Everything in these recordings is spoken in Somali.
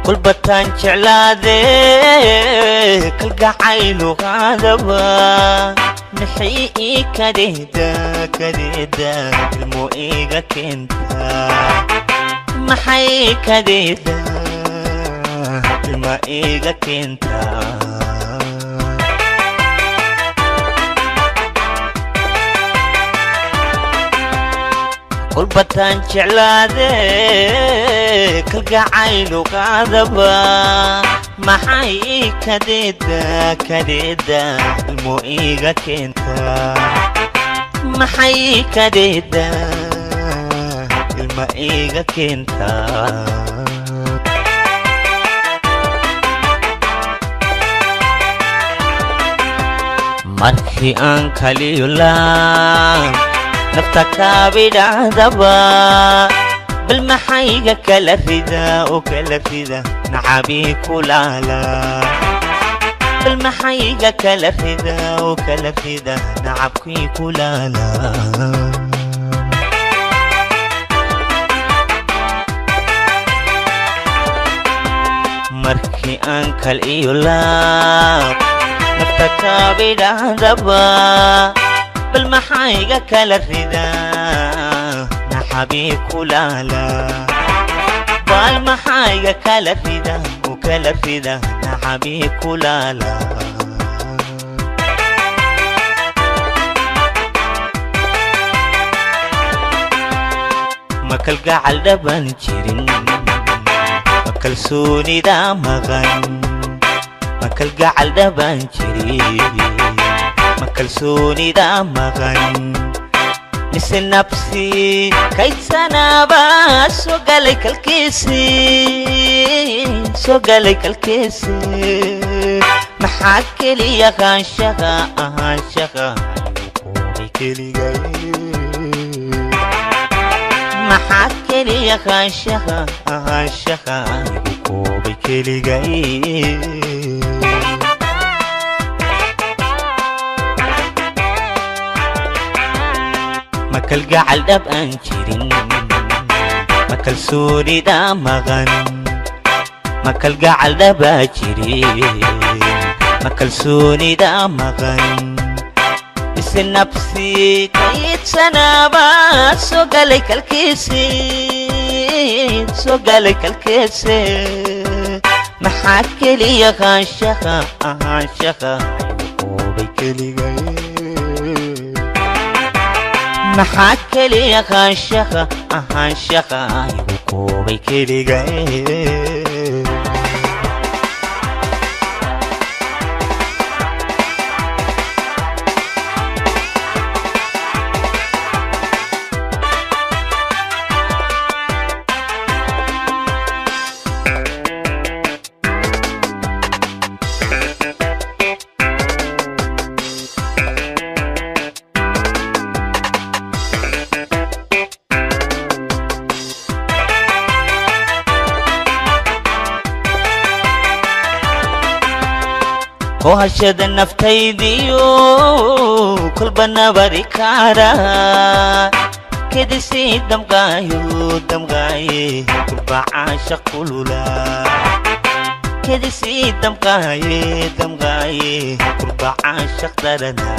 Kulbataan jeclaade kalgacaylu qaadaba, maxay ii kadeeda kadeeda ilmo iga keentaa? Maxay kadeeda ilma iga keentaa? Kulbataan jeclaade kalgacaylu qaadaba, maxay ii kadeeda kadeeda ilmo iga keentaa? Maxay kadeeda ilma iga keentaa? Markii aan kaliyo laab nafta kaabidhahdaba, bal maxayga kala rida oo kala rida nacabii kulaala? Bal maxayga kala rida oo kala rida nacabkii kulaala? Markii aan kal iyo laab nafta kaabidhahdaba, bal maxayga kala rida naxabii kulaala? Bal maxayga kala rida oo kala rida naxabii kulaala? Ma kalgacal dhaban jirin? Ma kalsoonida maqan? Ma kalgacal dhaban jirin? Ma kalsoonida maqan? Mise nabsi kaydsanaaba soo galay kalkiisii, soo galay kalkiisii? Maxaa keliya ahaanshaha ahaanshaha igu koobay keligay? Maxaa keliya ahaanshaha ahaanshaha igu koobay keligay? Ma kalgacal dhab aan jirin? Ma kalsoonida maqan? Ma kalgacal dhabaa jirin? Ma kalsoonida maqan? Mise nabsi kaydsanaaba soo galay kalkiisii, soo galay kalkiisii? Maxaa keliya ahaanshaha ahaanshaha igu koobay keligay? Maxaa keliya ahaanshaha ahaanshaha igu koobay keligay? Kohashada naftaydiyo kolba nabari kaara, kedisii damqaayo damqaaye kurba caashaq kulula, kedisii damqaaye damqaaye kurba caashaq darana.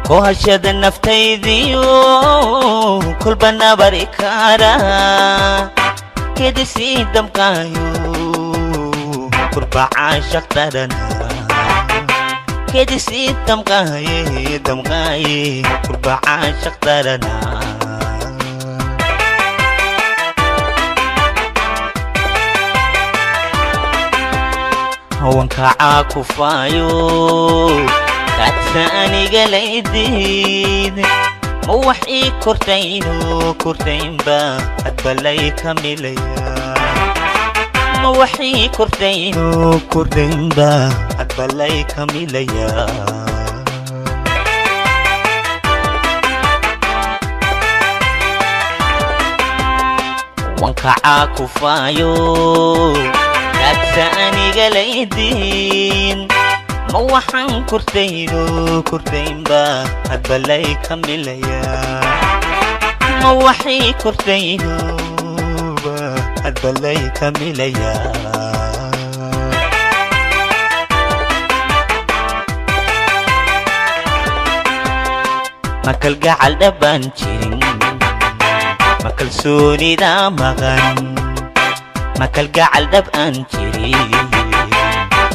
Kohashada naftaydiyo kolba nabari kaara, kedisii damqaayo kurba caashaq darana, kedisii damqaaye damqaaye kurba caashaq darana. Hawankacaa kufaayo kaadsa aniga laydiid, ma wax ii kordhayno kordhaynba hadba lay ka milaya? Ma wax ii kordhayno kordhaynba hadba lay ka milaya? Wankacaa kufaayo kaadsa aniga laydiin, Ma waxaan kordhayno kordhaynba hadba lay ka milaya? Ma waxay kordhaynoba hadba lay ka milaya? Ma kalgacal dhabaan jirin? Ma kalsoonida maqan? Ma kalgacal dhab aan jirin?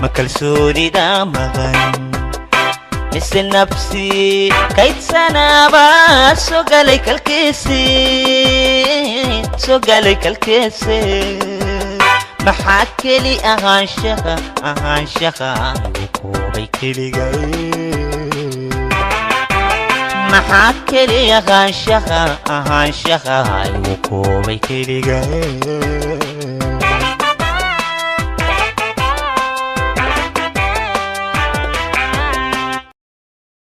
Ma kalsoonida maqan? Mise nafsi kaydsanaaba soo galay kalkiisi, soo galay kalkiisi? Maxaa keli ahaanshaha, ahaanshaha igu koobay keligay? Maxaa keli ahaanshaha, ahaanshaha igu koobay keligay?